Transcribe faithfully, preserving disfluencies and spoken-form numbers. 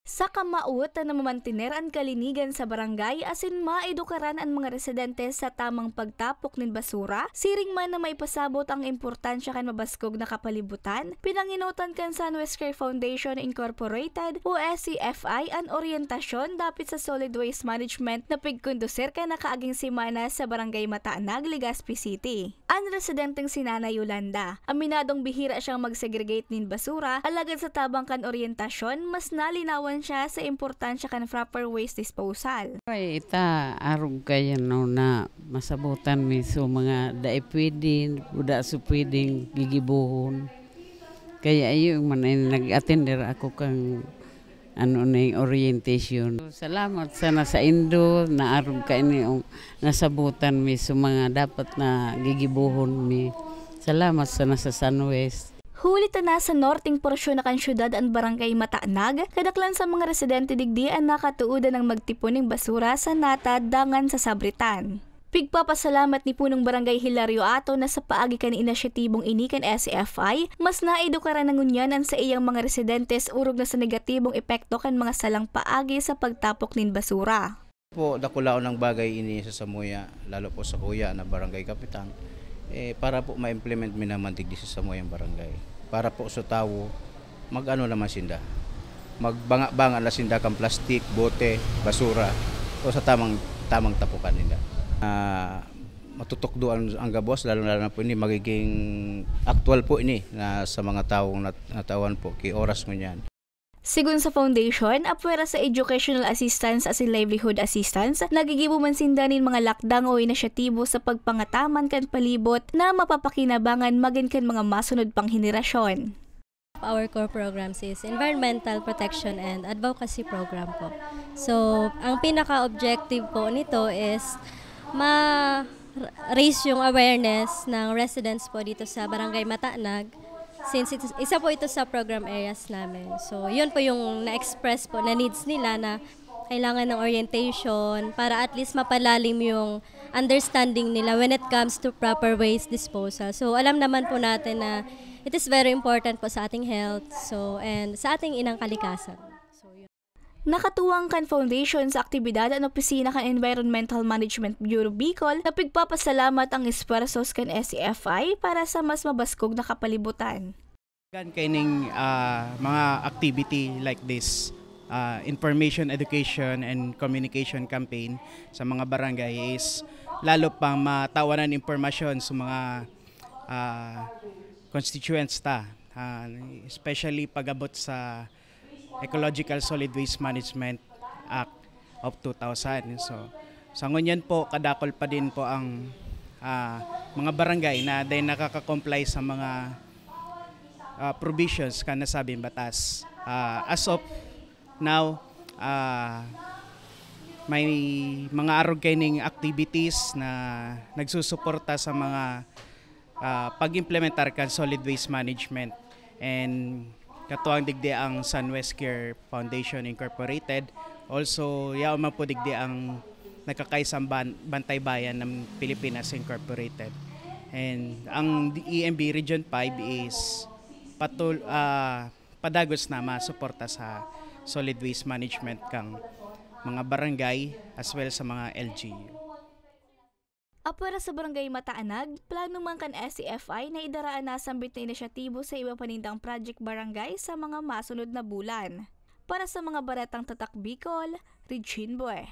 Sa kamaot na mamantiner an kalinigan sa barangay asin maedukaran an mga residente sa tamang pagtapok nin basura, siring man na maipasabot ang importansya kan mabaskog na kapalibutan, pinangenotan kan Sunwest Care Foundation Incorporated o S C F I an oryentasyon dapit sa solid waste management na pigkondusir kan nakaaging semana sa Barangay Matanag, Legazpi City. An residenteng si Nanay Yolanda, aminadong bihira siyang mag-segregate nin basura, alagad sa tabang kan oryentasyon, mas nalinawan siya sa importansya kan proper waste disposal. Ay, ita, arog kayo, no, na masabutan mi so mga dai pwede, buda so pwedeng gigibuhon. Kaya iyo man ay nag-attender ako kang ano na yung orientation. Salamat sana sa indo, naarog ka ini, o nasabutan mi sa mga dapat na gigibuhon mi. Salamat sana sa Sunwest. Huli ta nasa norteng porsyon na kan syudad an Barangay Matanag, kadaklan sa mga residente digdi an nakatuodan ng magtipon ning basura sa natad dangan sa sabritan. Pigpapasalamat ni Punong Barangay Hilario Ato na sa paagi kan inisyatibong ini kan S C F I, mas naedukaran na ngunyan an saiyang mga residentes orog na sa negatibong epekto kan mga salang paagi sa pagtapok nin basura. Po, dakulaon ang bagay ini sa samuya, lalo po sa kuya na barangay kapitan, eh, para po ma-implement mi naman digdi sa samuyang barangay. Para po sa tawo, mag-ano naman sinda, magbanga-banga na sinda kan plastik, bote, basura, o sa tamang, tamang tapukan ninda. Ah, matutukdo ang, ang gabos, lalo, lalo na po ini, magiging aktual po ini na sa mga tawong nat-, natawan po, ki oras ngunyan. Sigon sa foundation, apwera sa educational assistance asin livelihood assistance, nagigibo man sinda nin mga lakdang o inisyatibo sa pagpangataman kan palibot na mapapakinabangan magin kan mga masunod pang henerasyon. Our core programs is environmental protection and advocacy program po. So, ang pinaka-objective po nito is ma-raise yung awareness ng residents po dito sa Barangay Matanag, since it's, isa po ito sa program areas namin. So, yun po yung na-express po na needs nila, na kailangan ng orientation para at least mapalalim yung understanding nila when it comes to proper waste disposal. So, alam naman po natin na it is very important po sa ating health, so, and sa ating inang kalikasan. So, yun. Nakatuwang kan foundation sa aktibidad an opisina kan Environmental Management Bureau Bicol, na pigpapasalamat ang esfuerzos kan S C F I para sa mas mabaskog na kapalibutan. Kan kaining, ah, mga activity like this, ah, information, education, and communication campaign sa mga barangay is lalo pang matawanan impormasyon sa mga, ah, constituents ta, ah, especially pag-abot sa Ecological Solid Waste Management Act of two thousand. So, sa ngunyan po, kadakol pa din po ang, ah, mga barangay na dahil nakaka-comply sa mga, ah, provisions kan nasabing batas. Ah, as of now, ah, may mga arog kaining activities na nagsusuporta sa mga, ah, pag-implementar kan solid waste management. And katuwang digdi ang Sunwest Care Foundation Incorporated. Also, yaon man po digdi ang nagkakaisang ban-, Bantay Bayan ng Pilipinas Incorporated. And ang E M B Region five is patul-, ah, padagos na masuporta sa solid waste management kang mga barangay as well sa mga L G U. Apwera sa Barangay Mataanag, plano man kan S C F I na idara an nasambit na inisyatibo sa iba pa nindang project barangay sa mga masunod na bulan. Para sa mga baretang Tatak Bicol, Regine Bue.